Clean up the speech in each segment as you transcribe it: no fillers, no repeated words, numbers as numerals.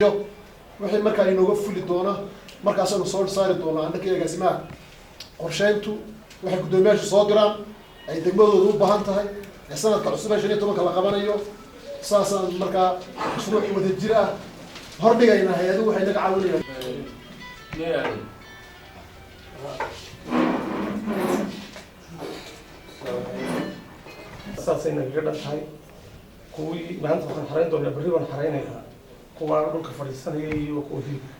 Wixii markaa inooga fuli doona markaasaynu soo saari doonaa annaka agaasimaha qorsheyntu. Waxay guddoomiyaashu soo diraan ay degmadooda u baahan tahay ee sanadka cusub ee 15-ka la qabanayo, saasaan markaa mashruuc wadajir ah hordhigaynaa. Hay-aduhu waxay naga caawinayaan. Saasay nagaga dhan tahay. Kuwii maanta waxaan xarayn doonaa, berri baan xaraynayaa kuwa dhulka fadhiisanaya iyo kuwa hilibka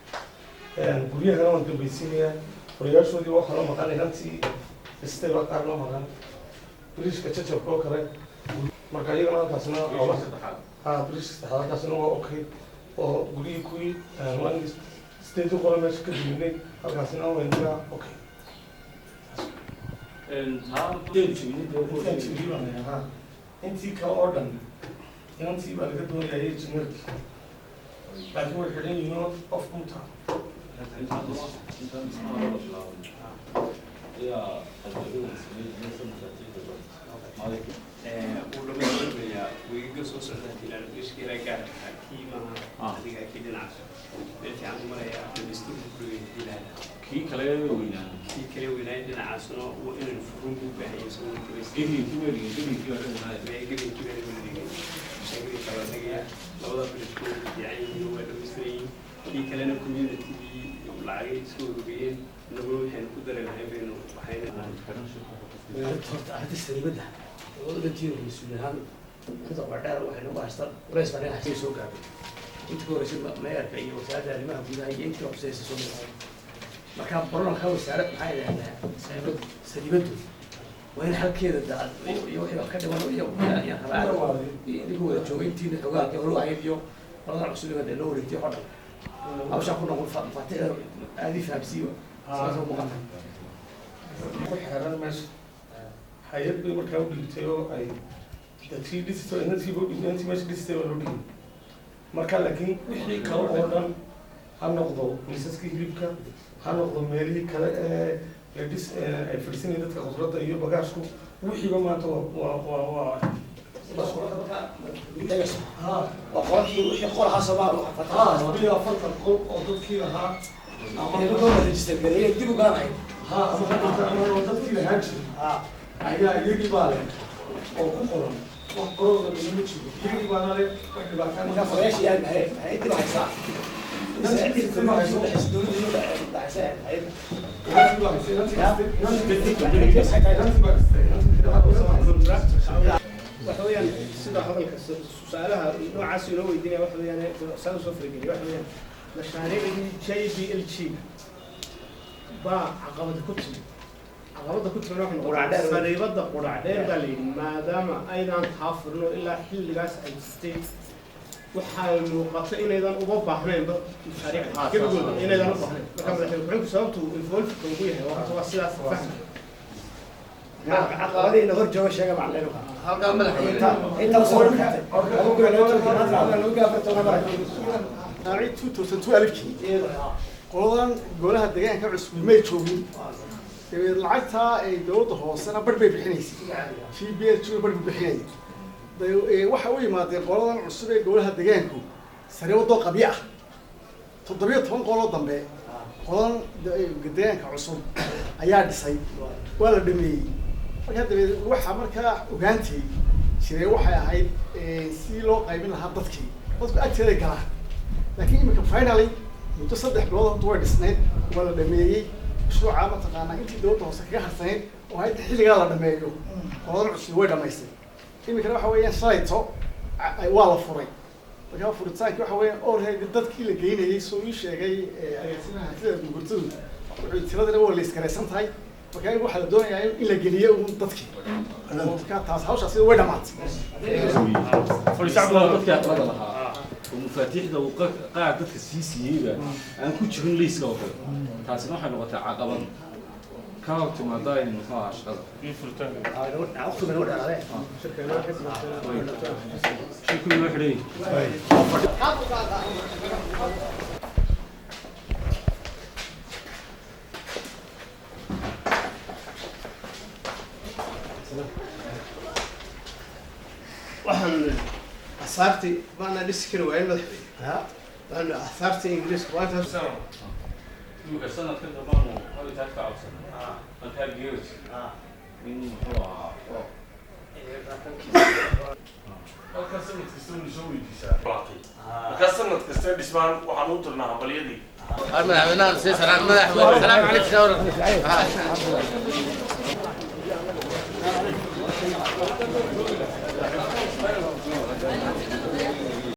guryahana waan dambaysiinayaa. Horayaashoodii waxaa loo maqan inantii dhistay baa qaar loo maqan, biriishka jajabka oo kale. Marka iyagana halkaasna, ha, biriishka saddexaad halkaasna waa okay, oo guryihii kuwii waan sideedii qolo meesha ka duminay, halkaasna waa inaga okay. Intaan jibiyey baan hayaa, ha. Intii kale oo dhan inantii baa laga doonayay injineerkii, laakiin way xidhan yihiin oo qof kunta. Wuu dhamaystirmayaa wiigaga soo socda hadii la biriishka ilaa gaarka kii maaha adiga kii dhinacaas meel fiican u marayaa, dhamaystirku ku dhawey hadii la Kii kale weynaa? Kii kale weynaay dhinacaasna waa inaynu furun buu baahan yahay isagoo dhamaystir. Gebinkii weligii, gebinkii waa dhan. Gebinkii baa lagu dhigay, gebinkii baa dhigaya. Labada biriishku way fiican yihiin, waa dhamaystiran yihiin. Kii kalena community-gii lacagay iska ururiyeen, inaguna waxaynu ku dari lahayn baynu waxayna Horta arrinta sariibada labada dhantiina mas-uul ahaan inta qordheer waxay nagu haystaan, culays baa naga haystay soo gaadhay. Inta ka horreysay mayorka iyo wasaaradda arrimaha gudaha iyo intii khusaysa soo madaxay. Marka problemka wasaarad maxay idhahdaan, sariibadu waa in xalkeeda daa iyo wixii wax ka dhiman iyo ayaan rabaa idinku wada joogay intiina xogaalka hore ahayd iyo qoladan cusub ee loo wareegtay oo dhan hawshaa ku noqon mafaatiixda aadii fahamsiiyo saasoo muuqata. Ku xeeran meesha hay-ad bay markaa u dhiibtay oo ay dadkii dhisito, inantiiba udhiibtay, inantii meesha dhisitay baa loo dhigay marka. Laakiin wixii kale oo dhan, ha noqdo miisaskii hilibka, ha noqdo meelihii kale ee la dhis ay fadhiisanayeen dadka khudradda iyo bagaashku, wixiiba maanta waa Waa qoladii wixii qolaha Soomaal. Ha, 42 qol oo dadkii lahaa ama Register gareeyay dib u galanay. Ha, ama ha dhigta ama oo dadkii lahaan jiray ayaa iyagii baa leh oo ku qoran. Wax qorooda lagama jiro, iyagii baana leh, wax dhibaataan. Marka qorayaashii yaa maxay dib haysaa? Dowladda dhaxaysa hay'adda. Inantii baa haysay, inantii baa dhistay, inantii. Waxa weeyaan sida hadalka su-aalaha noocaas inoo weydiinaya, waxa weeyaan saa usoo farageliya, waxa weeyaan mashaariicdii JPLG baa caqabada ku timid. Caqabada ku timid waxay noqotay sariibada Qurac Dheer baa la yidhi maadaama aydan taa furino ilaa xilligaas ay jirtay, waxaa muuqata inaydan uba baahnaynba mashaariic gebigooda inaydan u baahnayn. Marka madaxweyne ku-xigeenku sababtu involved ugu yahay waa sidaas fahmi. Caqabadiina hor jooga sheega macallin. Halkaa madaxweyne. Inta soo dhigtay 2012-kii qoladan golaha deegaanka cusub may joogin, dabeed lacagtaa ay dowladda hoosena barh bay bixinaysay, GPLG barh bay bixinayay. Waxay u yimaadeen qoladan cusub ee golaha deegaanku sariibadoo qabyo ah, 17 qoloo dambe qoladan deegaanka cusub ayaa dhisay, waa la dhameeyey. Markaa dabeed waxaa markaa ogaantay jiree waxay ahayd si loo qaybin lahaa dadkii, dadku agteeda galaan. Laakiin imika finally muddo 3 bilood horta way dhisnayd, waa la dhameeyey mashruuca. Mataqaanaa intii dowladda hoose kaga harsanayd oo ahayd xilligaa la dhameeyo, qoladan cusub way dhamaystay. Iminkana waxa weeyaan shalayto waa la furay. Markaa furitaankii waxa weeyaan already dadkii la geynayay soo ii sheegay agaasimaha hantida gurtadu, wuxuu tiradina waa la isgaraysan tahay. Marka in waxaa la doonayaa in la geliyo uun dadkii, marka taas hawshaasi way dhamaatay. Dadka aqlada lahaa oo mafaatiixda uu qaar dadka sii siiyeyba aan ku jirin liiska oo kale, taasina waxay noqotay caqabad ka hor timaada in muxuu ahaa shaqada. Waqtiga noo dheeraadee. Shirku inoo xidhan yahay. Waxaan asaartii maanaa dhisi kari waayen madaxweyne. Waxaanu aahaarta Ingiriiska waa intaas. Imika sanadka dambaanu habitaad ka codsanay markaa geerj in muxuu ahaa. Halkan sanad kasta waynu soo weydiisaa, markaa sanad kasta dhismaan waxaan u dirnaa hambalyadii. Madaxweynaha sii salaam, madaxweyne, salaam calaykum shawra.